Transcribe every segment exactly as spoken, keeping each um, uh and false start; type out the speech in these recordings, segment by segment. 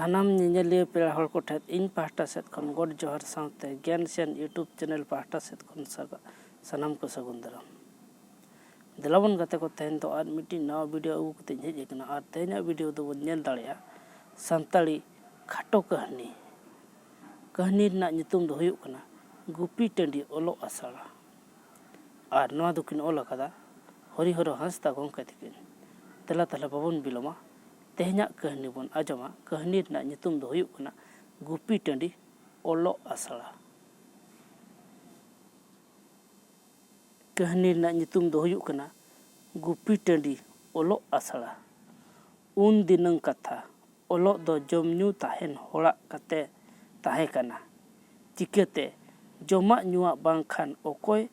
ᱥᱟᱱᱟᱢ ᱧᱮᱧᱮᱞᱤᱭᱟᱹ ᱯᱮᱲᱟ ᱦᱚᱲ ᱠᱚ ᱴᱷᱮᱱ ᱤᱧ ᱯᱟᱦᱴᱟ ᱥᱮᱫ ᱠᱷᱚᱱ ᱜᱚᱰ ᱡᱚᱦᱟᱨ ᱥᱟᱶᱛᱮ ᱜᱮᱱ ᱥᱮᱱ YouTube ᱪᱮᱱᱮᱞ ᱯᱟᱦᱴᱟ ᱥᱮᱫ ᱠᱷᱚᱱ ᱥᱟᱜᱟ-, ᱥᱟᱱᱟᱢ ᱠᱚ ᱥᱟᱹᱜᱩᱱ ᱫᱟᱨᱟᱢ᱾ ᱫᱮᱞᱟᱵᱚᱱ ᱜᱟᱛᱮ ᱠᱚ, ᱛᱮᱦᱮᱧ ᱫᱚ ᱟᱨ ᱢᱤᱫᱴᱤᱡ ᱱᱟᱣᱟ ᱵᱷᱤᱰᱤᱭᱳ ᱟᱹᱜᱩ ᱠᱟᱛᱮᱧ ᱦᱮᱡ ᱟᱠᱟᱱᱟ᱾ ᱟᱨ ᱛᱮᱦᱮᱧᱟᱜ ᱵᱷᱤᱰᱤᱭᱳ ᱫᱚᱵᱚᱱ ᱧᱮᱞ ᱫᱟᱲᱮᱭᱟᱜᱼᱟ ᱥᱟᱱᱛᱟᱲᱤ ᱠᱷᱟᱴᱚ ᱠᱟᱹᱦᱱᱤ᱾ ᱠᱟᱹᱦᱱᱤ ᱨᱮᱱᱟᱜ ᱧᱩᱛᱩᱢ ᱫᱚ ᱦᱩᱭᱩᱜ ᱠᱟᱱᱟ ᱜᱩᱯᱤ ᱴᱟᱺᱰᱤ ᱚᱞᱚᱜ ᱟᱥᱲᱟ᱾ ᱟᱨ ᱱᱚᱣᱟ ᱫᱚᱠᱤᱱ ᱚᱞ ᱟᱠᱟᱫᱟ ᱦᱚᱨᱤᱦᱚᱨᱚ ᱦᱟᱸᱥᱫᱟ ᱜᱚᱢᱠᱮ ᱛᱟᱹᱠᱤᱱ᱾ ᱫᱮᱞᱟ ᱛᱟᱦᱞᱮ ᱵᱟᱵᱚᱱ ᱵᱤᱞᱚᱢᱟ, ᱛᱮᱦᱮᱧᱟᱜ ᱠᱟᱹᱦᱱᱤ ᱵᱚᱱ ᱟᱸᱡᱚᱢᱟ᱾ ᱠᱟᱹᱦᱱᱤ ᱨᱮᱱᱟᱜ ᱧᱩᱛᱩᱢ ᱫᱚ ᱦᱩᱭᱩᱜ ᱠᱟᱱᱟ ᱜᱩᱯᱤ ᱴᱟᱺᱰᱤ ᱚᱞᱚᱜ ᱟᱥᱲᱟ᱾ ᱠᱟᱹᱦᱱᱤ ᱨᱮᱱᱟᱜ ᱧᱩᱛᱩᱢ ᱫᱚ ᱦᱩᱭᱩᱜ ᱠᱟᱱᱟ ᱜᱩᱯᱤ ᱴᱟᱺᱰᱤ ᱚᱞᱚᱜ ᱟᱥᱲᱟ᱾ ᱩᱱ ᱫᱤᱱᱟᱹᱝ ᱠᱟᱛᱷᱟ, ᱚᱞᱚᱜ ᱫᱚ ᱡᱚᱢ ᱧᱩ ᱛᱟᱦᱮᱱ ᱦᱚᱲᱟᱜ ᱠᱟᱛᱮ ᱛᱟᱦᱮᱸ ᱠᱟᱱᱟ᱾ ᱪᱤᱠᱟᱹᱛᱮ ᱡᱚᱢᱟᱜ ᱧᱩᱣᱟᱜ ᱵᱟᱝᱠᱷᱟᱱ ᱚᱠᱚᱭ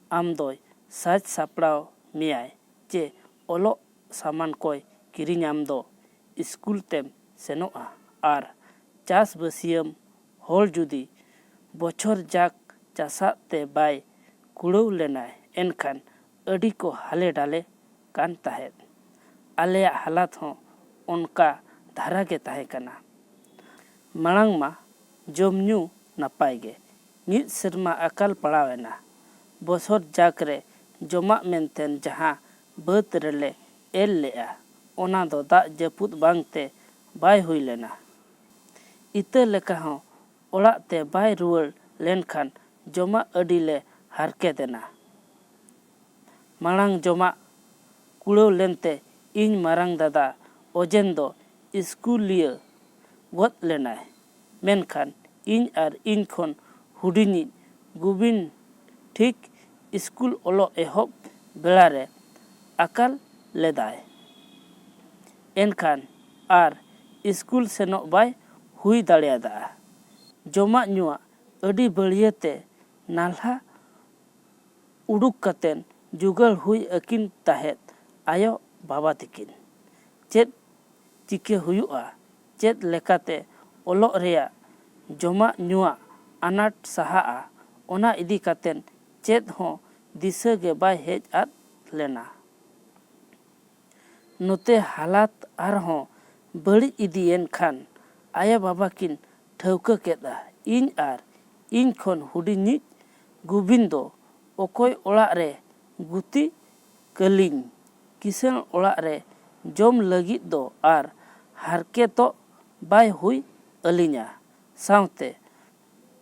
ᱟᱢ ᱫᱚᱭ ᱥᱟᱡᱽ ᱥᱟᱯᱲᱟᱣ ᱢᱮᱭᱟᱭ ᱪᱮ ᱚᱞᱚᱜ ᱥᱟᱢᱟᱱ ᱠᱚᱭ ᱠᱤᱨᱤᱧᱟᱢ ᱫᱚ ᱥᱠᱩᱞ ᱛᱮᱢ ᱥᱮᱱᱚᱜᱼᱟ? ᱟᱨ ᱪᱟᱥ ᱵᱟᱹᱥᱤᱭᱟᱹᱢ ᱦᱚᱲ ᱡᱩᱫᱤ ᱵᱚᱪᱷᱚᱨ ᱡᱟᱠ ᱪᱟᱥᱟᱜ ᱛᱮ ᱵᱟᱭ ᱠᱩᱲᱟᱹᱣ ᱞᱮᱱᱟᱭ, ᱮᱱᱠᱷᱟᱱ ᱟᱹᱰᱤ ᱠᱚ ᱦᱟᱞᱮ ᱰᱟᱞᱮ ᱠᱟᱱ ᱛᱟᱦᱮᱸᱫ᱾ ᱟᱞᱮᱭᱟᱜ ᱦᱟᱞᱟᱛ ᱦᱚᱸ ᱚᱱᱠᱟ ᱫᱷᱟᱨᱟ ᱜᱮ ᱛᱟᱦᱮᱸ ᱠᱟᱱᱟ᱾ ᱢᱟᱲᱟᱝ ᱢᱟ ᱡᱚᱢ ᱧᱩ ᱱᱟᱯᱟᱭ ᱜᱮ᱾ ᱢᱤᱫ ᱥᱮᱨᱢᱟ ᱟᱠᱟᱞ ᱯᱟᱲᱟᱣ ᱮᱱᱟ᱾ ᱵᱚᱪᱷᱚᱨ ᱡᱟᱠ ᱨᱮ ᱡᱚᱢᱟᱜ ᱢᱮᱱᱛᱮ ᱡᱟᱦᱟᱸ ᱵᱟᱹᱫᱽ ᱨᱮᱞᱮ ᱮᱨ ᱞᱮᱜᱼᱟ, ᱚᱱᱟ ᱫᱚ ᱫᱟᱜ ᱡᱟᱹᱯᱩᱫ ᱵᱟᱝᱛᱮ ᱵᱟᱭ ᱦᱩᱭ ᱞᱮᱱᱟ᱾ ᱤᱛᱟᱹ ᱞᱮᱠᱟ ᱦᱚᱸ ᱚᱲᱟᱜ ᱛᱮ ᱵᱟᱭ ᱨᱩᱣᱟᱹᱲ ᱞᱮᱱᱠᱷᱟᱱ ᱡᱚᱢᱟᱜ ᱟᱹᱰᱤ ᱞᱮ ᱦᱟᱨᱠᱮᱛ ᱮᱱᱟ᱾ ᱢᱟᱲᱟᱝ ᱡᱚᱢᱟᱜ ᱠᱩᱲᱟᱹᱣ ᱞᱮᱱᱛᱮ ᱤᱧ ᱢᱟᱨᱟᱝ ᱫᱟᱫᱟ ᱚᱡᱮᱱ ᱫᱚ ᱥᱠᱩᱞᱤᱭᱟᱹ ᱜᱚᱫ ᱞᱮᱱᱟᱭ, ᱢᱮᱱᱠᱷᱟᱱ ᱤᱧ ᱟᱨ ᱤᱧ ᱠᱷᱚᱱ ᱦᱩᱰᱤᱧᱤᱡ ᱜᱩᱵᱤᱱ ᱴᱷᱤᱠ ᱥᱠᱩᱞ ᱚᱞᱚᱜ ᱮᱦᱚᱵ ᱵᱮᱲᱟ ᱨᱮ ᱟᱠᱟᱞ ᱞᱮᱫᱟᱭ᱾ ᱮᱱᱠᱷᱟᱱ ᱟᱨ ᱥᱠᱩᱞ ᱥᱮᱱᱚᱜ ᱵᱟᱭ ᱦᱩᱭ ᱫᱟᱲᱮᱭᱟᱫᱟ᱾ ᱡᱚᱢᱟᱜ ᱧᱩᱣᱟᱜ ᱟᱹᱰᱤ ᱵᱟᱹᱲᱭᱟᱹ ᱛᱮ ᱱᱟᱞᱦᱟ ᱩᱰᱩᱠ ᱠᱟᱛᱮᱱ ᱡᱩᱜᱟᱹᱲ ᱦᱩᱭ ᱟᱹᱠᱤᱱ ᱛᱟᱦᱮᱸᱫ ᱟᱭᱳ ᱵᱟᱵᱟ ᱛᱤᱠᱤᱱ᱾ ᱪᱮᱫ ᱪᱤᱠᱟᱹ ᱦᱩᱭᱩᱜᱼᱟ, ᱪᱮᱫ ᱞᱮᱠᱟᱛᱮ ᱚᱞᱚᱜ ᱨᱮᱭᱟᱜ ᱡᱚᱢᱟᱜ ᱧᱩᱣᱟᱜ ᱟᱱᱟᱴ ᱥᱟᱦᱟᱜᱼᱟ, ᱚᱱᱟ ᱤᱫᱤ ᱠᱟᱛᱮᱱ ᱪᱮᱫ ᱦᱚᱸ ᱫᱤᱥᱟᱹ ᱜᱮ ᱵᱟᱭ ᱦᱮᱡ ᱟᱫ ᱞᱮᱱᱟ᱾ ᱱᱚᱛᱮ ᱦᱟᱞᱟᱛ ᱟᱨᱦᱚᱸ ᱵᱟᱹᱲᱤᱡ ᱤᱫᱤᱭᱮᱱ ᱠᱷᱟᱱ ᱟᱭᱳ ᱵᱟᱵᱟ ᱠᱤᱱ ᱴᱷᱟᱹᱣᱠᱟᱹ ᱠᱮᱫᱼᱟ᱾ ᱤᱧ ᱟᱨ ᱤᱧ ᱠᱷᱚᱱ ᱦᱩᱰᱤᱧᱤᱡ ᱜᱩᱵᱤᱱ ᱫᱚ ᱚᱠᱚᱭ ᱚᱲᱟᱜ ᱨᱮ ᱜᱩᱛᱤ ᱠᱟᱹᱞᱤᱧ ᱠᱤᱥᱟᱹᱬ ᱚᱲᱟᱜ ᱨᱮ ᱡᱚᱢ ᱞᱟᱹᱜᱤᱫ ᱫᱚ ᱟᱨ ᱦᱟᱨᱠᱮᱛᱚᱜ ᱵᱟᱭ ᱦᱩᱭ ᱟᱹᱞᱤᱧᱟ᱾ ᱥᱟᱶᱛᱮ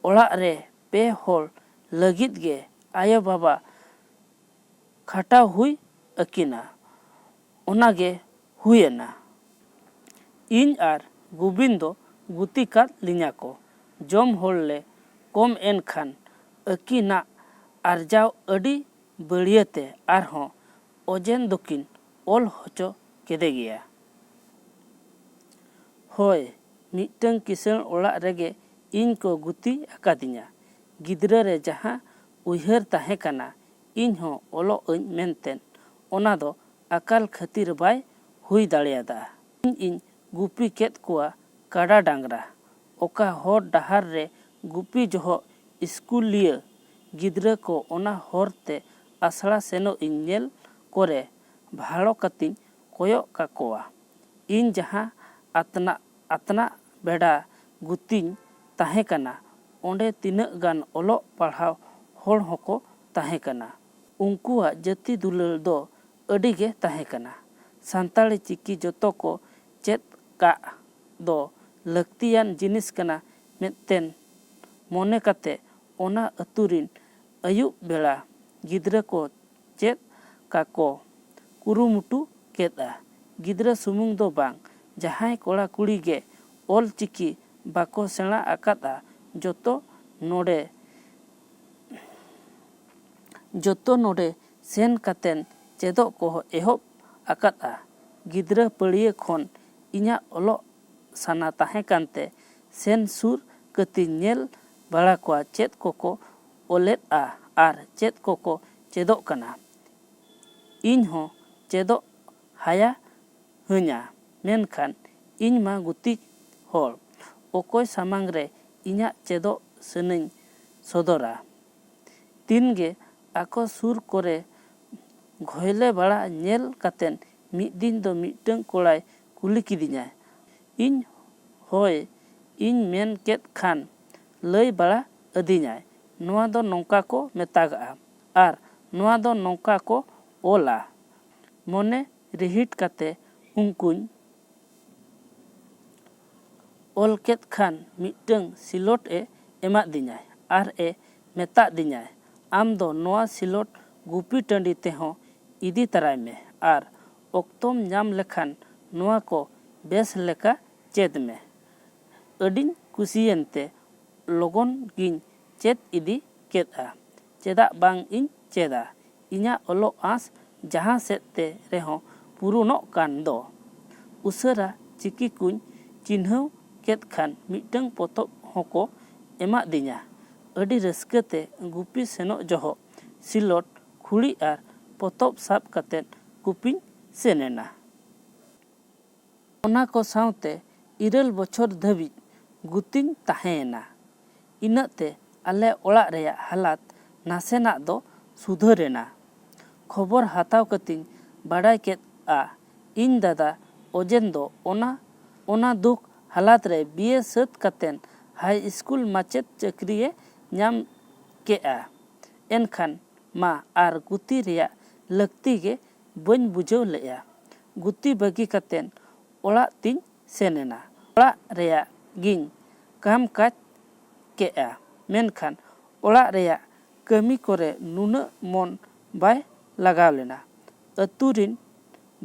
ᱚᱲᱟᱜ ᱨᱮ ᱯᱮ ᱦᱚᱲ ᱞᱟᱹᱜᱤᱫ ᱜᱮ ᱟᱭᱳ ᱵᱟᱵᱟ ᱠᱷᱟᱴᱟᱣ ᱦᱩᱭ ᱟᱹᱠᱤᱱᱟ᱾ ᱚᱱᱟ ᱜᱮ ᱦᱩᱭ ᱮᱱᱟ᱾ ᱤᱧ ᱟᱨ ᱜᱩᱵᱤᱱ ᱫᱚ ᱜᱩᱛᱤ ᱠᱟᱫ ᱞᱤᱧᱟ ᱠᱚ᱾ ᱡᱚᱢ ᱦᱚᱲ ᱞᱮ ᱠᱚᱢ ᱮᱱ ᱠᱷᱟᱱ ᱟᱹᱠᱤᱱᱟᱜ ᱟᱨᱡᱟᱣ ᱟᱹᱰᱤ ᱵᱟᱹᱲᱭᱟᱹᱛᱮ ᱟᱨᱦᱚᱸ ᱚᱡᱮᱱ ᱫᱚᱠᱤᱱ ᱚᱞ ᱦᱚᱪᱚ ᱠᱮᱫᱮ ᱜᱮᱭᱟ᱾ ᱦᱳᱭ, ᱢᱤᱫᱴᱟᱹᱝ ᱠᱤᱥᱟᱹᱬ ᱚᱲᱟᱜ ᱨᱮᱜᱮ ᱤᱧ ᱠᱚ ᱜᱩᱛᱤ ᱟᱠᱟᱫᱤᱧᱟ᱾ ᱜᱤᱫᱽᱨᱟᱹ ᱨᱮ ᱡᱟᱦᱟᱸ ᱩᱭᱦᱟᱹᱨ ᱛᱟᱦᱮᱸ ᱠᱟᱱᱟ, ᱤᱧ ᱦᱚᱸ ᱚᱞᱚᱜ ᱟᱹᱧ ᱢᱮᱱᱛᱮ, ᱚᱱᱟ ᱫᱚ ᱟᱠᱟᱞ ᱠᱷᱟᱹᱛᱤᱨ ᱵᱟᱭ ᱦᱩᱭ ᱫᱟᱲᱮᱭᱟᱫᱟ᱾ ᱤᱧ ᱤᱧ ᱜᱩᱯᱤ ᱠᱮᱫ ᱠᱚᱣᱟ ᱠᱟᱰᱟ ᱰᱟᱝᱨᱟ᱾ ᱚᱠᱟ ᱦᱚᱨ ᱰᱟᱦᱟᱨ ᱨᱮ ᱜᱩᱯᱤ ᱡᱚᱦᱚᱜ ᱤᱥᱠᱩᱞᱤᱭᱟᱹ ᱜᱤᱫᱽᱨᱟᱹ ᱠᱚ ᱚᱱᱟ ᱦᱚᱨ ᱛᱮ ᱟᱥᱲᱟ ᱥᱮᱱᱚᱜ ᱤᱧ ᱧᱮᱞ ᱠᱚᱨᱮ ᱵᱷᱟᱲᱚ ᱠᱟᱛᱮᱧ ᱠᱚᱭᱚᱜ ᱠᱟᱠᱚᱣᱟ᱾ ᱤᱧ ᱡᱟᱦᱟᱸ ᱟᱛᱱᱟᱜ ᱟᱛᱱᱟᱜ ᱵᱮᱰᱟ ᱜᱩᱛᱤᱧ ᱛᱟᱦᱮᱸ ᱠᱟᱱᱟ, ᱚᱸᱰᱮ ᱛᱤᱱᱟᱹᱜ ᱜᱟᱱ ᱚᱞᱚᱜ ᱯᱟᱲᱦᱟᱣ ᱦᱚᱲ ᱦᱚᱸᱠᱚ ᱛᱟᱦᱮᱸ ᱠᱟᱱᱟ᱾ ᱩᱱᱠᱩᱣᱟᱜ ᱡᱟᱹᱛᱤ ᱫᱩᱞᱟᱹᱲ ᱫᱚ ᱟᱹᱰᱤ ᱜᱮ ᱛᱟᱦᱮᱸ ᱠᱟᱱᱟ᱾ ᱥᱟᱱᱛᱟᱲᱤ ᱪᱤᱠᱤ ᱡᱚᱛᱚ ᱠᱚ ᱪᱮᱫ ᱠᱟᱜ ᱫᱚ ᱞᱟᱹᱠᱛᱤᱭᱟᱱ ᱡᱤᱱᱤᱥ ᱠᱟᱱᱟ ᱢᱮᱱᱛᱮ ᱢᱚᱱᱮ ᱠᱟᱛᱮ ᱚᱱᱟ ᱟᱹᱛᱩ ᱨᱤᱱ ᱟᱹᱭᱩᱵ ᱵᱮᱲᱟ ᱜᱤᱫᱽᱨᱟᱹ ᱠᱚ ᱪᱮᱫ ᱠᱟᱠᱚ ᱠᱩᱨᱩᱢᱩᱴᱩ ᱠᱮᱫᱼᱟ᱾ ᱜᱤᱫᱽᱨᱟᱹ ᱥᱩᱢᱩᱝ ᱫᱚ ᱵᱟᱝ, ᱡᱟᱦᱟᱸᱭ ᱠᱚᱲᱟ ᱠᱩᱲᱤ ᱜᱮ ᱚᱞ ᱪᱤᱠᱤ ᱵᱟᱠᱚ ᱥᱮᱬᱟ ᱟᱠᱟᱫᱼᱟ, ᱡᱚᱛᱚ ᱱᱚᱰᱮ ᱡᱚᱛᱚ ᱱᱚᱰᱮ ᱥᱮᱱ ᱠᱟᱛᱮᱱ ᱪᱮᱫᱚᱜ ᱠᱚ ᱮᱦᱚᱵ ᱟᱠᱟᱫᱼᱟ᱾ ᱜᱤᱫᱽᱨᱟᱹ ᱯᱟᱹᱲᱤᱭᱟᱹ ᱠᱷᱚᱱ ᱤᱧᱟᱹᱜ ᱚᱞᱚᱜ ᱥᱟᱱᱟ ᱛᱟᱦᱮᱸ ᱠᱟᱱᱛᱮ ᱥᱮᱱ ᱥᱩᱨ ᱠᱟᱛᱮᱧ ᱧᱮᱞ ᱵᱟᱲᱟ ᱠᱚᱣᱟ ᱪᱮᱫ ᱠᱚᱠᱚ ᱚᱞᱮᱫᱼᱟ ᱟᱨ ᱪᱮᱫ ᱠᱚᱠᱚ ᱪᱮᱫᱚᱜ ᱠᱟᱱᱟ᱾ ᱤᱧ ᱦᱚᱸ ᱪᱮᱫᱚᱜ ᱦᱟᱭᱟ ᱦᱟᱹᱧᱟ, ᱢᱮᱱᱠᱷᱟᱱ ᱤᱧ ᱢᱟ ᱜᱩᱛᱤ ᱦᱚᱲ, ᱚᱠᱚᱭ ᱥᱟᱢᱟᱝ ᱨᱮ ᱤᱧᱟᱹᱜ ᱪᱮᱫᱚᱜ ᱥᱟᱹᱱᱟᱹᱧ ᱥᱚᱫᱚᱨᱟ? ᱛᱤᱱ ᱜᱮ ᱟᱠᱚ ᱥᱩᱨ ᱠᱚᱨᱮ ᱜᱷᱚᱭᱞᱮ ᱵᱟᱲᱟ ᱧᱮᱞ ᱠᱟᱛᱮᱱ ᱢᱤᱫ ᱫᱤᱱ ᱫᱚ ᱢᱤᱫᱴᱟᱹᱝ ᱠᱚᱲᱟᱭ ᱠᱩᱞᱤ ᱠᱤᱫᱤᱧᱟᱭ, ᱤᱧ ᱦᱳᱭ, ᱤᱧ ᱢᱮᱱ ᱠᱮᱫ ᱠᱷᱟᱱ ᱞᱟᱹᱭ ᱵᱟᱲᱟ ᱟᱹᱫᱤᱧᱟᱭ, ᱱᱚᱣᱟ ᱫᱚ ᱱᱚᱝᱠᱟ ᱠᱚ ᱢᱮᱛᱟᱜᱟᱜᱼᱟ ᱟᱨ ᱱᱚᱣᱟ ᱫᱚ ᱱᱚᱝᱠᱟ ᱠᱚ ᱚᱞᱟ᱾ ᱢᱚᱱᱮ ᱨᱤᱦᱤᱴ ᱠᱟᱛᱮ ᱩᱱᱠᱩᱧ ᱚᱞ ᱠᱮᱫ ᱠᱷᱟᱱ ᱢᱤᱫᱴᱟᱹᱝ ᱥᱤᱞᱚᱴ ᱮ ᱮᱢᱟᱫᱤᱧᱟᱭ ᱟᱨ ᱮ ᱢᱮᱛᱟᱫᱤᱧᱟᱭ, "ᱟᱢ ᱫᱚ ᱱᱚᱣᱟ ᱥᱤᱞᱚᱴ ᱜᱩᱯᱤ ᱴᱟᱺᱰᱤ ᱛᱮᱦᱚᱸ ᱤᱫᱤ ᱛᱟᱨᱟᱭ ᱢᱮ ᱟᱨ ᱚᱠᱛᱚᱢ ᱧᱟᱢ ᱞᱮᱠᱷᱟᱱ ᱱᱚᱣᱟ ᱠᱚ ᱵᱮᱥ ᱞᱮᱠᱟ ᱪᱮᱫ ᱢᱮ᱾" ᱟᱹᱰᱤᱧ ᱠᱩᱥᱤᱭᱮᱱ ᱛᱮ ᱞᱚᱜᱚᱱ ᱜᱤᱧ ᱪᱮᱫ ᱤᱫᱤ ᱠᱮᱫᱼᱟ᱾ ᱪᱮᱫᱟᱜ ᱵᱟᱝ ᱤᱧ ᱪᱮᱫᱟ? ᱤᱧᱟᱹᱜ ᱚᱞᱚᱜ ᱟᱸᱥ ᱡᱟᱦᱟᱸ ᱥᱮᱫ ᱛᱮ ᱨᱮᱦᱚᱸ ᱯᱩᱨᱩᱱᱚᱜ ᱠᱟᱱ ᱫᱚ᱾ ᱩᱥᱟᱹᱨᱟ ᱪᱤᱠᱤ ᱠᱚᱧ ᱪᱤᱱᱦᱟᱹᱣ ᱠᱮᱫ ᱠᱷᱟᱱ ᱢᱤᱫᱴᱟᱹᱝ ᱯᱚᱛᱚᱵ ᱦᱚᱸᱠᱚ ᱮᱢᱟᱫᱤᱧᱟ᱾ ᱟᱹᱰᱤ ᱨᱟᱹᱥᱠᱟᱹ ᱛᱮ ᱜᱩᱯᱤ ᱥᱮᱱᱚᱜ ᱡᱚᱦᱚᱜ ᱥᱤᱞᱚᱴ, ᱠᱷᱩᱲᱤ ᱟᱨ ᱯᱚᱛᱚᱵ ᱥᱟᱵ ᱠᱟᱛᱮ ᱜᱩᱯᱤᱧ ᱥᱮᱱ ᱮᱱᱟ᱾ ᱚᱱᱟ ᱠᱚ ᱥᱟᱶᱛᱮ ᱤᱨᱟᱹᱞ ᱵᱚᱪᱷᱚᱨ ᱫᱷᱟᱹᱵᱤᱡ ᱜᱩᱛᱤᱧ ᱛᱟᱦᱮᱸᱭᱮᱱᱟ᱾ ᱤᱱᱟᱹᱜ ᱛᱮ ᱟᱞᱮ ᱚᱲᱟᱜ ᱨᱮᱭᱟᱜ ᱦᱟᱞᱟᱛ ᱱᱟᱥᱮᱱᱟᱜ ᱫᱚ ᱥᱩᱫᱷᱟᱹᱨ ᱮᱱᱟ᱾ ᱠᱷᱚᱵᱚᱨ ᱦᱟᱛᱟᱣ ᱠᱟᱛᱮᱧ ᱵᱟᱰᱟᱭ ᱠᱮᱫᱼᱟ, ᱤᱧ ᱫᱟᱫᱟ ᱚᱡᱮᱱ ᱫᱚ ᱚᱱᱟ, ᱚᱱᱟ ᱫᱩᱠ ᱦᱟᱞᱟᱛ ᱨᱮ ᱵᱤ ᱮ ᱥᱟᱹᱛ ᱠᱟᱛᱮᱱ ᱦᱟᱭ ᱥᱠᱩᱞ ᱢᱟᱪᱮᱫ ᱪᱟᱹᱠᱨᱤᱭᱮ ᱧᱟᱢ ᱠᱮᱫᱼᱟ᱾ ᱮᱱᱠᱷᱟᱱ ᱢᱟ ᱟᱨ ᱜᱩᱛᱤ ᱨᱮᱭᱟᱜ ᱞᱟᱹᱠᱛᱤ ᱜᱮ ᱵᱟᱹᱧ ᱵᱩᱡᱷᱟᱹᱣ ᱞᱮᱫᱼᱟ᱾ ᱜᱩᱛᱤ ᱵᱟᱹᱜᱤ ᱠᱟᱛᱮᱱ ᱚᱲᱟᱜ ᱛᱤᱧ ᱥᱮᱱ ᱮᱱᱟ᱾ ᱚᱲᱟᱜ ᱨᱮᱭᱟᱜ ᱜᱤᱧ ᱠᱟᱢ ᱠᱟᱡᱽ ᱠᱮᱫᱼᱟ, ᱢᱮᱱᱠᱷᱟᱱ ᱚᱲᱟᱜ ᱨᱮᱭᱟᱜ ᱠᱟᱹᱢᱤ ᱠᱚᱨᱮ ᱱᱩᱱᱟᱹᱜ ᱢᱚᱱ ᱵᱟᱭ ᱞᱟᱜᱟᱣ ᱞᱮᱱᱟ᱾ ᱟᱹᱛᱩ ᱨᱤᱱ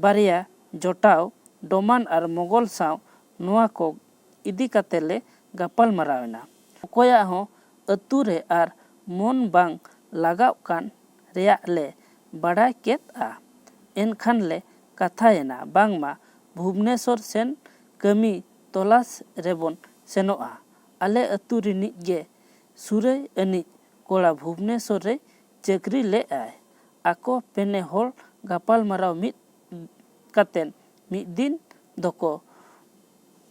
ᱵᱟᱨᱭᱟ ᱡᱚᱴᱟᱣ ᱰᱚᱢᱟᱱ ᱟᱨ ᱢᱚᱜᱚᱞ ᱥᱟᱶ ᱱᱚᱣᱟ ᱠᱚ ᱤᱫᱤ ᱠᱟᱛᱮ ᱞᱮ ᱜᱟᱯᱟᱞ ᱢᱟᱨᱟᱣ ᱮᱱᱟ᱾ ᱚᱠᱚᱭᱟᱜ ᱦᱚᱸ ᱟᱹᱛᱩ ᱨᱮ ᱟᱨ ᱢᱚᱱ ᱵᱟᱝ ᱞᱟᱜᱟᱣ ᱠᱟᱱ ᱨᱮᱭᱟᱜ ᱞᱮ ᱵᱟᱰᱟᱭ ᱠᱮᱫᱼᱟ᱾ ᱮᱱᱠᱷᱟᱱ ᱞᱮ ᱠᱟᱛᱷᱟᱭᱮᱱᱟ ᱵᱟᱝᱢᱟ ᱵᱷᱩᱵᱽᱱᱮᱥᱚᱨ ᱥᱮᱱ ᱠᱟᱹᱢᱤ ᱛᱚᱞᱟᱥ ᱨᱮᱵᱚᱱ ᱥᱮᱱᱚᱜᱼᱟ᱾ ᱟᱞᱮ ᱟᱹᱛᱩ ᱨᱤᱱᱤᱡ ᱜᱮ ᱥᱩᱨᱟᱹᱭ ᱟᱹᱱᱤᱡ ᱠᱚᱲᱟ ᱵᱷᱩᱵᱽᱱᱮᱥᱚᱨ ᱨᱮᱭ ᱪᱟᱹᱠᱨᱤ ᱞᱮᱫᱼᱟᱭ᱾ ᱟᱠᱚ ᱯᱮᱱᱮ ᱦᱚᱲ ᱜᱟᱯᱟᱞ ᱢᱟᱨᱟᱣ ᱢᱤᱫ ᱠᱟᱛᱮᱱ ᱢᱤᱫ ᱫᱤᱱ ᱫᱚᱠᱚ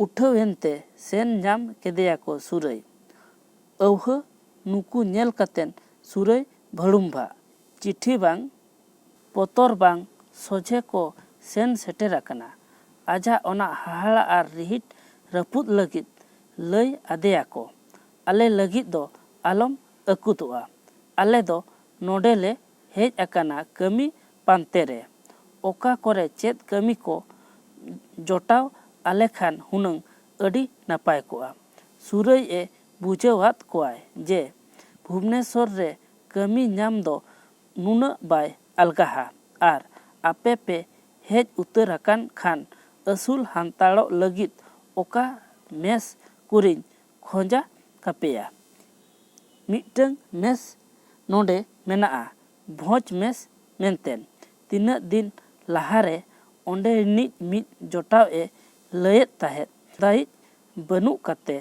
ᱩᱴᱷᱟᱹᱣ ᱮᱱᱛᱮ ᱥᱮᱱ ᱧᱟᱢ ᱠᱮᱫᱮᱭᱟᱠᱚ ᱥᱩᱨᱟᱹᱭ᱾ ᱟᱹᱣᱦᱟᱹ ᱱᱩᱠᱩ ᱧᱮᱞ ᱠᱟᱛᱮᱱ ᱥᱩᱨᱟᱹᱭ ᱵᱷᱟᱹᱲᱩᱢᱵᱷᱟᱜ᱾ ᱪᱤᱴᱷᱤ ᱵᱟᱝ, ᱯᱚᱛᱚᱨ ᱵᱟᱝ, ᱥᱚᱡᱷᱮ ᱠᱚ ᱥᱮᱱ ᱥᱮᱴᱮᱨ ᱟᱠᱟᱱᱟ᱾ ᱟᱡᱟᱜ ᱚᱱᱟ ᱦᱟᱦᱟᱲᱟ ᱟᱨ ᱨᱤᱦᱤᱴ ᱨᱟᱹᱯᱩᱫ ᱞᱟᱹᱜᱤᱫ ᱞᱟᱹᱭ ᱟᱫᱮᱭᱟᱠᱚ, ᱟᱞᱮ ᱞᱟᱹᱜᱤᱫ ᱫᱚ ᱟᱞᱚᱢ ᱟᱹᱠᱩᱛᱚᱜᱼᱟ᱾ ᱟᱞᱮ ᱫᱚ ᱱᱚᱰᱮ ᱞᱮ ᱦᱮᱡ ᱟᱠᱟᱱᱟ ᱠᱟᱹᱢᱤ ᱯᱟᱱᱛᱮ ᱨᱮ᱾ ᱚᱠᱟ ᱠᱚᱨᱮ ᱪᱮᱫ ᱠᱟᱹᱢᱤ ᱠᱚ ᱡᱚᱴᱟᱣ ᱟᱞᱮ ᱠᱷᱟᱱ ᱦᱩᱱᱟᱹᱝ ᱟᱹᱰᱤ ᱱᱟᱯᱟᱭ ᱠᱚᱜᱼᱟ᱾ ᱥᱩᱨᱟᱹᱭ ᱮ ᱵᱩᱡᱷᱟᱹᱣᱟᱫ ᱠᱚᱣᱟᱭ ᱡᱮ ᱵᱷᱩᱵᱽᱱᱮᱥᱚᱨ ᱨᱮ ᱠᱟᱹᱢᱤ ᱧᱟᱢ ᱫᱚ ᱱᱩᱱᱟᱹᱜ ᱵᱟᱭ ᱟᱞᱜᱟᱦᱟ ᱟᱨ ᱟᱯᱮ ᱯᱮ ᱦᱮᱡ ᱩᱛᱟᱹᱨ ᱟᱠᱟᱱ ᱠᱷᱟᱱ ᱟᱹᱥᱩᱞ ᱦᱟᱱᱛᱟᱲᱚᱜ ᱞᱟᱹᱜᱤᱫ ᱚᱠᱟ ᱢᱮᱥ ᱠᱚᱨᱮᱧ ᱠᱷᱚᱸᱡᱟ ᱠᱟᱯᱮᱭᱟ᱾ ᱢᱤᱫᱴᱟᱹᱝ ᱢᱮᱥ ᱱᱚᱰᱮ ᱢᱮᱱᱟᱜᱼᱟ, ᱵᱷᱚᱸᱡᱽ ᱢᱮᱥ ᱢᱮᱱᱛᱮ᱾ ᱛᱤᱱᱟᱹᱜ ᱫᱤᱱ ᱞᱟᱦᱟᱨᱮ ᱚᱸᱰᱮ ᱨᱤᱱᱤᱡ ᱢᱤᱫ ᱡᱚᱴᱟᱣ ᱮ ᱞᱟᱹᱭᱮᱫ ᱛᱟᱦᱮᱸᱫ, ᱫᱟᱭᱤᱡ ᱵᱟᱹᱱᱩᱜ ᱠᱟᱛᱮ,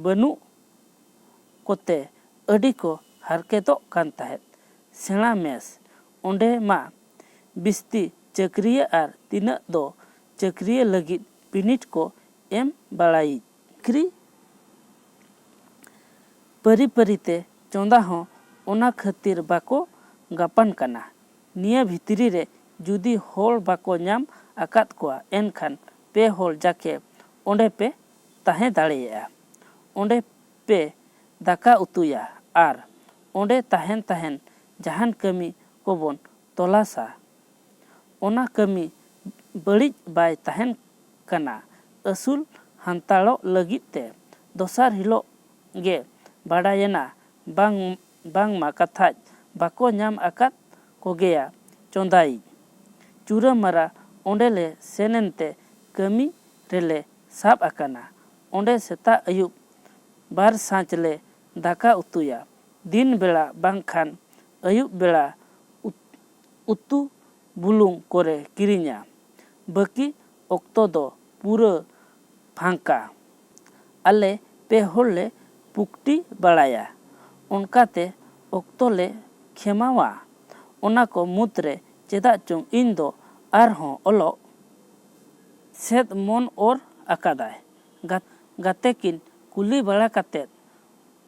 ᱵᱟᱹᱱᱩᱜ ᱠᱚᱛᱮ ᱟᱹᱰᱤ ᱠᱚ ᱦᱟᱨᱠᱮᱛᱚᱜ ᱠᱟᱱ ᱛᱟᱦᱮᱸᱫ᱾ ᱥᱮᱬᱟ ᱢᱮᱥ, ᱚᱸᱰᱮ ᱢᱟ ᱵᱤᱥᱛᱤ ᱪᱟᱹᱠᱨᱤᱭᱟᱹ ᱟᱨ ᱛᱤᱱᱟᱹᱜ ᱫᱚ ᱪᱟᱹᱠᱨᱤᱭᱟᱹ ᱞᱟᱹᱜᱤᱫ ᱵᱤᱱᱤᱰ ᱠᱚ ᱮᱢ ᱵᱟᱲᱟᱭᱤᱡ᱾ ᱪᱟᱹᱠᱨᱤ ᱯᱟᱹᱨᱤ ᱯᱟᱹᱨᱤᱛᱮ ᱪᱚᱸᱫᱟ ᱦᱚᱸ ᱚᱱᱟ ᱠᱷᱟᱹᱛᱤᱨ ᱵᱟᱠᱚ ᱜᱟᱯᱟᱱ ᱠᱟᱱᱟ᱾ ᱱᱤᱭᱟᱹ ᱵᱷᱤᱛᱨᱤ ᱨᱮ ᱡᱩᱫᱤ ᱦᱚᱲ ᱵᱟᱠᱚ ᱧᱟᱢ ᱟᱠᱟᱫ ᱠᱚᱣᱟ, ᱮᱱᱠᱷᱟᱱ ᱯᱮ ᱦᱚᱲ ᱡᱟᱠᱮ ᱚᱸᱰᱮ ᱯᱮ ᱛᱟᱦᱮᱸ ᱫᱟᱲᱮᱭᱟᱜᱼᱟ᱾ ᱚᱸᱰᱮ ᱯᱮ ᱫᱟᱠᱟ ᱩᱛᱩᱭᱟ ᱟᱨ ᱚᱸᱰᱮ ᱛᱟᱦᱮᱱ ᱛᱟᱦᱮᱱ ᱡᱟᱦᱟᱱ ᱠᱟᱹᱢᱤ ᱠᱚᱵᱚᱱ ᱛᱚᱞᱟᱥᱟ᱾ ᱚᱱᱟ ᱠᱟᱹᱢᱤ ᱵᱟᱹᱲᱤᱡ ᱵᱟᱭ ᱛᱟᱦᱮᱱ ᱠᱟᱱᱟ᱾ ᱟᱹᱥᱩᱞ ᱦᱟᱱᱛᱟᱲᱚᱜ ᱞᱟᱹᱜᱤᱫ ᱛᱮ᱾ ᱫᱚᱥᱟᱨ ᱦᱤᱞᱳᱜ ᱜᱮ ᱵᱟᱰᱟᱭᱮᱱᱟ, ᱵᱟᱝ, ᱵᱟᱝᱢᱟ ᱠᱟᱛᱷᱟᱡ ᱵᱟᱠᱚ ᱧᱟᱢ ᱟᱠᱟᱫ ᱠᱚᱜᱮᱭᱟ ᱪᱚᱸᱫᱟᱭᱤᱡ᱾ ᱪᱩᱨᱟᱹᱢᱟᱨᱟ ᱚᱸᱰᱮ ᱞᱮ ᱥᱮᱱ ᱮᱱᱛᱮ ᱠᱟᱹᱢᱤ ᱨᱮᱞᱮ ᱥᱟᱵ ᱟᱠᱟᱱᱟ᱾ ᱚᱸᱰᱮ ᱥᱮᱛᱟᱜ ᱟᱹᱭᱩᱵ ᱵᱟᱨ ᱥᱟᱸᱡ ᱞᱮ ᱫᱟᱠᱟ ᱩᱛᱩᱭᱟ᱾ ᱫᱤᱱ ᱵᱮᱲᱟ ᱵᱟᱝᱠᱷᱟᱱ ᱟᱹᱭᱩᱵ ᱵᱮᱲᱟ ᱩᱛ-, ᱩᱛᱩ ᱵᱩᱞᱩᱝ ᱠᱚᱨᱮ ᱠᱤᱨᱤᱧᱟ᱾ ᱵᱟᱹᱠᱤ ᱚᱠᱛᱚ ᱫᱚ ᱯᱩᱨᱟᱹ ᱯᱷᱟᱸᱠᱟ᱾ ᱟᱞᱮ ᱯᱮ ᱦᱚᱲ ᱞᱮ ᱯᱩᱠᱴᱤ ᱵᱟᱲᱟᱭᱟ᱾ ᱚᱱᱠᱟᱛᱮ ᱚᱠᱛᱚ ᱞᱮ ᱠᱷᱮᱢᱟᱣᱟ᱾ ᱚᱱᱟ ᱠᱚ ᱢᱩᱫᱽᱨᱮ ᱪᱮᱫᱟᱜ ᱪᱚᱝ ᱤᱧ ᱫᱚ ᱟᱨᱦᱚᱸ ᱚᱞᱚᱜ ᱥᱮᱫ ᱢᱚᱱ ᱚᱨ ᱟᱠᱟᱫᱟᱭ᱾ ᱜᱟ-, ᱜᱟᱛᱮ ᱠᱤᱱ ᱠᱩᱞᱤ ᱵᱟᱲᱟ ᱠᱟᱛᱮᱫ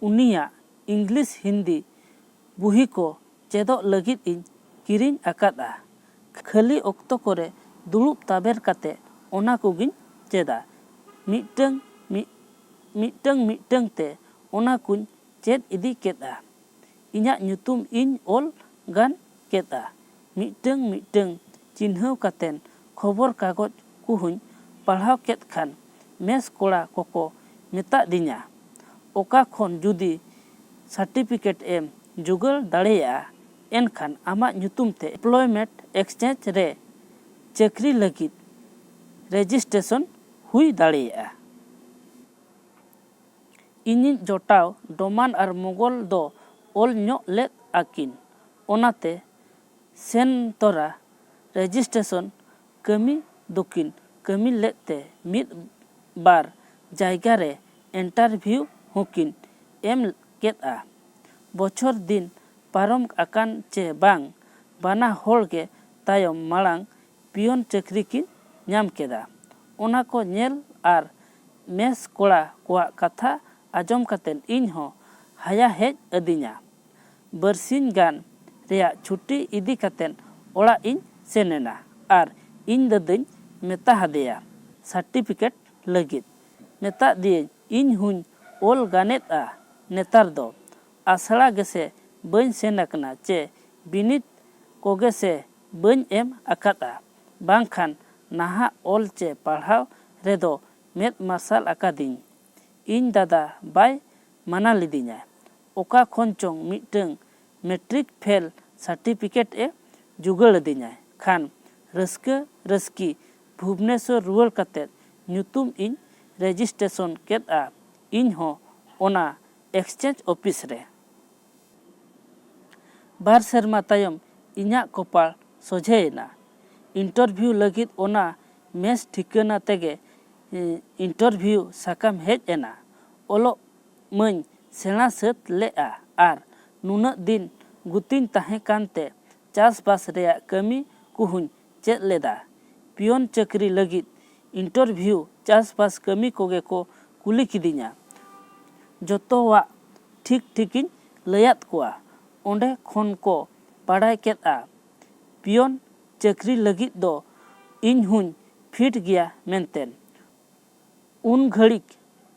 ᱩᱱᱤᱭᱟᱜ ᱤᱝᱞᱤᱥ ᱦᱤᱱᱫᱤ ᱵᱩᱦᱤ ᱠᱚ ᱪᱮᱫᱚᱜ ᱞᱟᱹᱜᱤᱫ ᱤᱧ ᱠᱤᱨᱤᱧ ᱟᱠᱟᱫᱼᱟ᱾ ᱠᱷᱟᱹᱞᱤ ᱚᱠᱛᱚ ᱠᱚᱨᱮ ᱫᱩᱲᱩᱵ ᱛᱟᱵᱮᱨ ᱠᱟᱛᱮ ᱚᱱᱟ ᱠᱚᱜᱤᱧ ᱪᱮᱫᱟ᱾ ᱢᱤᱫᱴᱟᱹᱝ ᱢᱤᱫᱴᱟᱹᱝ ᱢᱤᱫᱴᱟᱹᱝ ᱛᱮ ᱚᱱᱟ ᱠᱚᱧ ᱪᱮᱫ ᱤᱫᱤ ᱠᱮᱫᱼᱟ᱾ ᱤᱧᱟᱹᱜ ᱧᱩᱛᱩᱢ ᱤᱧ ᱚᱞ ᱜᱟᱱ ᱠᱮᱫᱼᱟ᱾ ᱢᱤᱫᱴᱟᱹᱝ ᱢᱤᱫᱴᱟᱹᱝ ᱪᱤᱱᱦᱟᱹᱣ ᱠᱟᱛᱮᱱ ᱠᱷᱚᱵᱚᱨ ᱠᱟᱜᱚᱡᱽ ᱠᱚᱦᱚᱸᱧ ᱯᱟᱲᱦᱟᱣ ᱠᱮᱫ ᱠᱷᱟᱱ ᱢᱮᱥ ᱠᱚᱲᱟ ᱠᱚᱠᱚ ᱢᱮᱛᱟᱫᱤᱧᱟ, "ᱚᱠᱟ ᱠᱷᱚᱱ ᱡᱩᱫᱤ ᱥᱟᱨᱴᱤᱯᱷᱤᱠᱮᱴ ᱮᱢ ᱡᱳᱜᱟᱲ ᱫᱟᱲᱮᱭᱟᱜᱼᱟ, ᱮᱱᱠᱷᱟᱱ ᱟᱢᱟᱜ ᱧᱩᱛᱩᱢ ᱛᱮ ᱮᱢᱯᱞᱚᱭᱢᱮᱱᱴ ᱮᱠᱥᱪᱮᱧᱡᱽ ᱨᱮ ᱪᱟᱹᱠᱨᱤ ᱞᱟᱹᱜᱤᱫ ᱨᱮᱡᱤᱥᱴᱨᱮᱥᱚᱱ ᱦᱩᱭ ᱫᱟᱲᱮᱭᱟᱜᱼᱟ᱾" ᱤᱧᱤᱡ ᱡᱚᱴᱟᱣ ᱰᱚᱢᱟᱱ ᱟᱨ ᱢᱚᱜᱚᱞ ᱫᱚ ᱚᱞ ᱧᱚᱜ ᱞᱮᱫ ᱟᱹᱠᱤᱱ, ᱚᱱᱟᱛᱮ ᱥᱮᱱ ᱛᱚᱨᱟ ᱨᱮᱡᱤᱥᱴᱨᱮᱥᱚᱱ ᱠᱟᱹᱢᱤ ᱫᱚᱠᱤᱱ ᱠᱟᱹᱢᱤ ᱞᱮᱫ ᱛᱮ ᱢᱤᱫ ᱵᱟᱨ ᱡᱟᱭᱜᱟ ᱨᱮ ᱤᱱᱴᱟᱨᱵᱷᱤᱭᱩ ᱦᱚᱸᱠᱤᱱ ᱮᱢ ᱠᱮᱫᱼᱟ᱾ ᱵᱚᱪᱷᱚᱨ ᱫᱤᱱ ᱯᱟᱨᱚᱢ ᱟᱠᱟᱱ ᱪᱮ ᱵᱟᱝ, ᱵᱟᱱᱟ ᱦᱚᱲ ᱜᱮ ᱛᱟᱭᱚᱢ ᱢᱟᱲᱟᱝ ᱯᱤᱭᱚᱱ ᱪᱟᱹᱠᱨᱤ ᱠᱤᱱ ᱧᱟᱢ ᱠᱮᱫᱟ᱾ ᱚᱱᱟ ᱠᱚ ᱧᱮᱞ ᱟᱨ ᱢᱮᱥ ᱠᱚᱲᱟ ᱠᱚᱣᱟᱜ ᱠᱟᱛᱷᱟ ᱟᱸᱡᱚᱢ ᱠᱟᱛᱮ ᱤᱧ ᱦᱚᱸ ᱦᱟᱭᱟ ᱦᱮᱡ ᱟᱹᱫᱤᱧᱟ᱾ ᱵᱟᱨᱥᱤᱧ ᱜᱟᱱ ᱨᱮᱭᱟᱜ ᱪᱷᱩᱴᱤ ᱤᱫᱤ ᱠᱟᱛᱮ ᱚᱲᱟᱜ ᱤᱧ ᱥᱮᱱ ᱮᱱᱟ ᱟᱨ ᱤᱧ ᱫᱟᱫᱟᱧ ᱢᱮᱛᱟ ᱦᱟᱫᱮᱭᱟ ᱥᱟᱨᱴᱤᱯᱷᱤᱠᱮᱴ ᱞᱟᱹᱜᱤᱫ᱾ ᱢᱮᱛᱟ ᱫᱤᱭᱟᱹᱧ ᱤᱧ ᱦᱚᱸᱧ ᱚᱞ ᱜᱟᱱᱮᱫᱼᱟ ᱱᱮᱛᱟᱨ ᱫᱚ᱾ ᱟᱥᱲᱟ ᱜᱮᱥᱮ ᱵᱟᱹᱧ ᱥᱮᱱ ᱟᱠᱟᱱᱟ ᱪᱮ ᱵᱤᱱᱤᱰ ᱠᱚᱜᱮ ᱥᱮ ᱵᱟᱹᱧ ᱮᱢ ᱟᱠᱟᱫᱼᱟ, ᱵᱟᱝᱠᱷᱟᱱ ᱱᱟᱦᱟᱜ ᱚᱞ ᱪᱮ ᱯᱟᱲᱦᱟᱣ ᱨᱮᱫᱚ ᱢᱮᱫ ᱢᱟᱨᱥᱟᱞ ᱟᱠᱟᱫᱤᱧ᱾ ᱤᱧ ᱫᱟᱫᱟ ᱵᱟᱭ ᱢᱟᱱᱟ ᱞᱤᱫᱤᱧᱟ, ᱚᱠᱟ ᱠᱷᱚᱱ ᱪᱚᱝ ᱢᱤᱫᱴᱟᱹᱝ ᱢᱮᱴᱨᱤᱠ ᱯᱷᱮᱞ ᱥᱟᱨᱴᱤᱯᱷᱤᱠᱮᱴ ᱮ ᱡᱩᱜᱟᱹᱲ ᱟᱹᱫᱤᱧᱟ᱾ ᱠᱷᱟᱱ ᱨᱟᱹᱥᱠᱟᱹ ᱨᱟᱹᱥᱠᱤ ᱵᱷᱩᱵᱽᱱᱮᱥᱚᱨ ᱨᱩᱣᱟᱹᱲ ᱠᱟᱛᱮ ᱧᱩᱛᱩᱢ ᱤᱧ ᱨᱮᱡᱤᱥᱴᱨᱮᱥᱚᱱ ᱠᱮᱫᱼᱟ ᱤᱧ ᱦᱚᱸ ᱚᱱᱟ ᱮᱠᱥᱪᱮᱧᱡᱽ ᱚᱯᱷᱤᱥ ᱨᱮ᱾ ᱵᱟᱨ ᱥᱮᱨᱢᱟ ᱛᱟᱭᱚᱢ ᱤᱧᱟᱹᱜ ᱠᱚᱯᱟᱲ ᱥᱚᱡᱷᱮᱭᱮᱱᱟ᱾ ᱤᱱᱴᱟᱨᱵᱷᱤᱭᱩ ᱞᱟᱹᱜᱤᱫ ᱚᱱᱟ ᱢᱮᱥ ᱴᱷᱤᱠᱟᱹᱱᱟ ᱛᱮᱜᱮ, ᱮ, ᱤᱱᱴᱟᱨᱵᱷᱤᱭᱩ ᱥᱟᱠᱟᱢ ᱦᱮᱡ ᱮᱱᱟ᱾ ᱚᱞᱚᱜ ᱢᱟᱹᱧ ᱥᱮᱬᱟ ᱥᱟᱹᱛ ᱞᱮᱫᱼᱟ ᱟᱨ ᱱᱩᱱᱟᱹᱜ ᱫᱤᱱ ᱜᱩᱛᱤᱧ ᱛᱟᱦᱮᱸ ᱠᱟᱱᱛᱮ ᱪᱟᱥᱵᱟᱥ ᱨᱮᱭᱟᱜ ᱠᱟᱹᱢᱤ ᱠᱚᱦᱚᱸᱧ ᱪᱮᱫ ᱞᱮᱫᱟ᱾ ᱯᱤᱭᱚᱱ ᱪᱟᱹᱠᱨᱤ ᱞᱟᱹᱜᱤᱫ ᱤᱱᱴᱟᱨᱵᱷᱤᱭᱩ ᱪᱟᱥᱵᱟᱥ ᱠᱟᱹᱢᱤ ᱠᱚᱜᱮ ᱠᱚ ᱠᱩᱞᱤ ᱠᱤᱫᱤᱧᱟ᱾ ᱡᱚᱛᱚᱣᱟᱜ ᱴᱷᱤᱠ ᱴᱷᱤᱠᱤᱧ ᱞᱟᱹᱭᱟᱫ ᱠᱚᱣᱟ᱾ ᱚᱸᱰᱮ ᱠᱷᱚᱱ ᱠᱚ ᱵᱟᱲᱟᱭ ᱠᱮᱫᱼᱟ ᱯᱤᱭᱚᱱ ᱪᱟᱹᱠᱨᱤ ᱞᱟᱹᱜᱤᱫ ᱫᱚ ᱤᱧ ᱦᱚᱸᱧ ᱯᱷᱤᱴ ᱜᱮᱭᱟ ᱢᱮᱱᱛᱮ᱾ ᱩᱱ ᱜᱷᱟᱹᱲᱤᱠ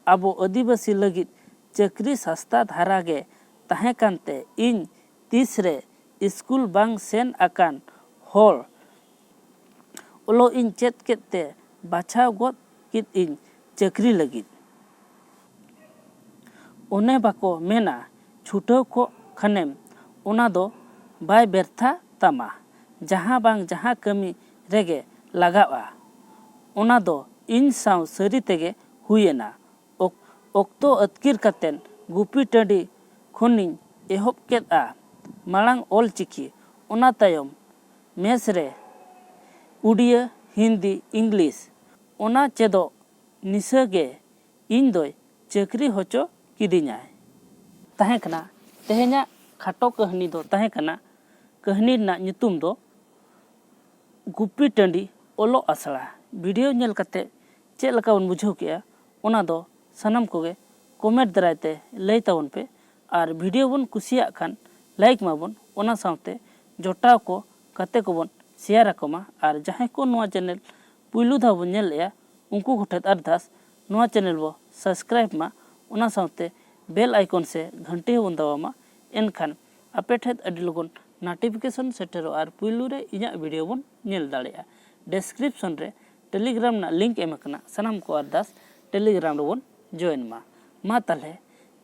ᱟᱵᱚ ᱟᱹᱫᱤᱵᱟᱹᱥᱤ ᱞᱟᱹᱜᱤᱫ ᱪᱟᱹᱠᱨᱤ ᱥᱟᱥᱛᱟ ᱫᱷᱟᱨᱟ ᱜᱮ ᱛᱟᱦᱮᱸ ᱠᱟᱱᱛᱮ ᱤᱧ ᱛᱤᱥ ᱨᱮ ᱥᱠᱩᱞ ᱵᱟᱝ ᱥᱮᱱ ᱟᱠᱟᱱ ᱦᱚᱲ ᱚᱞᱚᱜ ᱤᱧ ᱪᱮᱫ ᱠᱮᱫ ᱛᱮ ᱵᱟᱪᱷᱟᱣ ᱜᱚᱫ ᱠᱮᱫ ᱤᱧ ᱪᱟᱹᱠᱨᱤ ᱞᱟᱹᱜᱤᱫ᱾ ᱚᱱᱮ ᱵᱟᱠᱚ ᱢᱮᱱᱟ, ᱪᱷᱩᱴᱟᱹᱣ ᱠᱚᱜ ᱠᱷᱟᱱᱮᱢ ᱚᱱᱟ ᱫᱚ ᱵᱟᱭ ᱵᱮᱨᱛᱷᱟ ᱛᱟᱢᱟ᱾ ᱡᱟᱦᱟᱸ ᱵᱟᱝ ᱡᱟᱦᱟᱸ ᱠᱟᱹᱢᱤ ᱨᱮᱜᱮ ᱞᱟᱜᱟᱜᱼᱟ᱾ ᱚᱱᱟ ᱫᱚ ᱤᱧ ᱥᱟᱶ ᱥᱟᱹᱨᱤ ᱛᱮᱜᱮ ᱦᱩᱭᱮᱱᱟ᱾ ᱚᱠ- ᱚᱠᱛᱚ ᱟᱹᱛᱠᱤᱨ ᱠᱟᱛᱮᱱ ᱜᱩᱯᱤ ᱴᱟᱺᱰᱤ ᱠᱷᱚᱱᱤᱧ ᱮᱦᱚᱵ ᱠᱮᱫᱼᱟ ᱢᱟᱲᱟᱝ ᱚᱞ ᱪᱤᱠᱤ, ᱚᱱᱟ ᱛᱟᱭᱚᱢ ᱢᱮᱥ ᱨᱮ ᱩᱰᱤᱭᱟᱹ, ᱦᱤᱱᱫᱤ, ᱤᱝᱞᱤᱥ, ᱚᱱᱟ ᱪᱮᱫᱚᱜ ᱱᱤᱥᱟᱹ ᱜᱮ ᱤᱧ ᱫᱚᱭ ᱪᱟᱹᱠᱨᱤ ᱦᱚᱪᱚ ᱠᱤᱫᱤᱧᱟᱭ᱾ ᱛᱟᱦᱮᱸ ᱠᱟᱱᱟ ᱛᱮᱦᱮᱧᱟᱜ ᱠᱷᱟᱴᱚ ᱠᱟᱹᱦᱱᱤ ᱫᱚ ᱛᱟᱦᱮᱸ ᱠᱟᱱᱟ, ᱠᱟᱹᱦᱱᱤ ᱨᱮᱱᱟᱜ ᱧᱩᱛᱩᱢ ᱫᱚ ᱜᱩᱯᱤ ᱴᱟᱺᱰᱤ ᱚᱞᱚᱜ ᱟᱥᱲᱟ᱾ ᱵᱷᱤᱰᱤᱭᱳ ᱧᱮᱞ ᱠᱟᱛᱮ ᱪᱮᱫ ᱞᱮᱠᱟ ᱵᱚᱱ ᱵᱩᱡᱷᱟᱹᱣ ᱠᱮᱜᱼᱟ, ᱚᱱᱟ ᱫᱚ ᱥᱟᱱᱟᱢ ᱠᱚᱜᱮ ᱠᱚᱢᱮᱱᱴ ᱫᱟᱨᱟᱭ ᱛᱮ ᱞᱟᱹᱭ ᱛᱟᱵᱚᱱ ᱯᱮ᱾ ᱟᱨ ᱵᱷᱤᱰᱤᱭᱳ ᱵᱚᱱ ᱠᱩᱥᱤᱭᱟᱜ ᱠᱷᱟᱱ ᱞᱟᱭᱤᱠ ᱢᱟᱵᱚᱱ, ᱚᱱᱟ ᱥᱟᱶᱛᱮ ᱡᱚᱴᱟᱣ ᱠᱚ ᱜᱟᱛᱮ ᱠᱚᱵᱚᱱ ᱥᱮᱭᱟᱨ ᱟᱠᱚ ᱢᱟ᱾ ᱟᱨ ᱡᱟᱦᱟᱸᱭ ᱠᱚ ᱱᱚᱣᱟ ᱪᱮᱱᱮᱞ ᱯᱩᱭᱞᱩ ᱫᱷᱟᱣ ᱵᱚᱱ ᱧᱮᱞᱮᱜᱼᱟ, ᱩᱱᱠᱩ ᱠᱚᱴᱷᱮᱱ ᱟᱨᱫᱟᱥ ᱱᱚᱣᱟ ᱪᱮᱱᱮᱞ ᱵᱚ ᱥᱟᱵᱥᱠᱨᱟᱭᱤᱵ ᱢᱟ, ᱚᱱᱟ ᱥᱟᱶᱛᱮ ᱵᱮᱞ ᱟᱭᱠᱚᱱ ᱥᱮ ᱜᱷᱟᱱᱴᱤ ᱦᱚᱸᱵᱚᱱ ᱫᱟᱵᱟᱣ ᱢᱟ᱾ ᱮᱱᱠᱷᱟᱱ ᱟᱯᱮ ᱴᱷᱮᱱ ᱟᱹᱰᱤ ᱞᱚᱜᱚᱱ ᱱᱳᱴᱤᱯᱷᱤᱠᱮᱥᱚᱱ ᱥᱮᱴᱮᱨᱚᱜᱼᱟ ᱟᱨ ᱯᱩᱭᱞᱩ ᱨᱮ ᱤᱧᱟᱹᱜ ᱵᱷᱤᱰᱤᱭᱳ ᱵᱚᱱ ᱧᱮᱞ ᱫᱟᱲᱮᱭᱟᱜᱼᱟ᱾ ᱰᱮᱥᱠᱨᱤᱯᱥᱚᱱ ᱨᱮ ᱴᱮᱞᱤᱜᱨᱟᱢ ᱨᱮᱱᱟᱜ ᱞᱤᱝᱠ ᱮᱢ ᱟᱠᱟᱱᱟ, ᱥᱟᱱᱟᱢ ᱠᱚ ᱟᱨᱫᱟᱥ ᱴᱮᱞᱤᱜᱨᱟᱢ ᱨᱮᱵᱚᱱ ᱡᱚᱭᱮᱱ ᱢᱟ᱾ ᱢᱟ ᱛᱟᱦᱞᱮ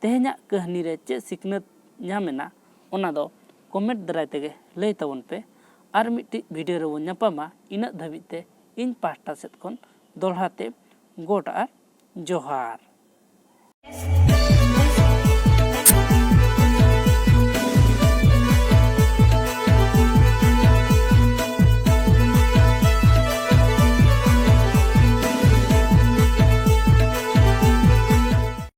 ᱛᱮᱦᱮᱧᱟᱜ ᱠᱟᱹᱦᱱᱤ ᱨᱮ ᱪᱮᱫ ᱥᱤᱠᱷᱱᱟᱹᱛ ᱧᱟᱢ ᱮᱱᱟ, ᱚᱱᱟ ᱫᱚ ᱠᱚᱢᱮᱱᱴ ᱫᱟᱨᱟᱭ ᱛᱮᱜᱮ ᱞᱟᱹᱭ ᱛᱟᱵᱚᱱ ᱯᱮ᱾ ᱟᱨ ᱢᱤᱫᱴᱤᱡ ᱵᱷᱤᱰᱤᱭᱳ ᱨᱮᱵᱚᱱ ᱧᱟᱯᱟᱢᱟ᱾ ᱤᱱᱟᱹᱜ ᱫᱷᱟᱹᱵᱤᱡ ᱛᱮ ᱤᱧ ᱯᱟᱦᱴᱟ ᱥᱮᱫ ᱠᱷᱚᱱ ᱫᱚᱦᱲᱟ ᱛᱮ ᱜᱚᱰ ᱟᱨ ᱡᱚᱦᱟᱨ᱾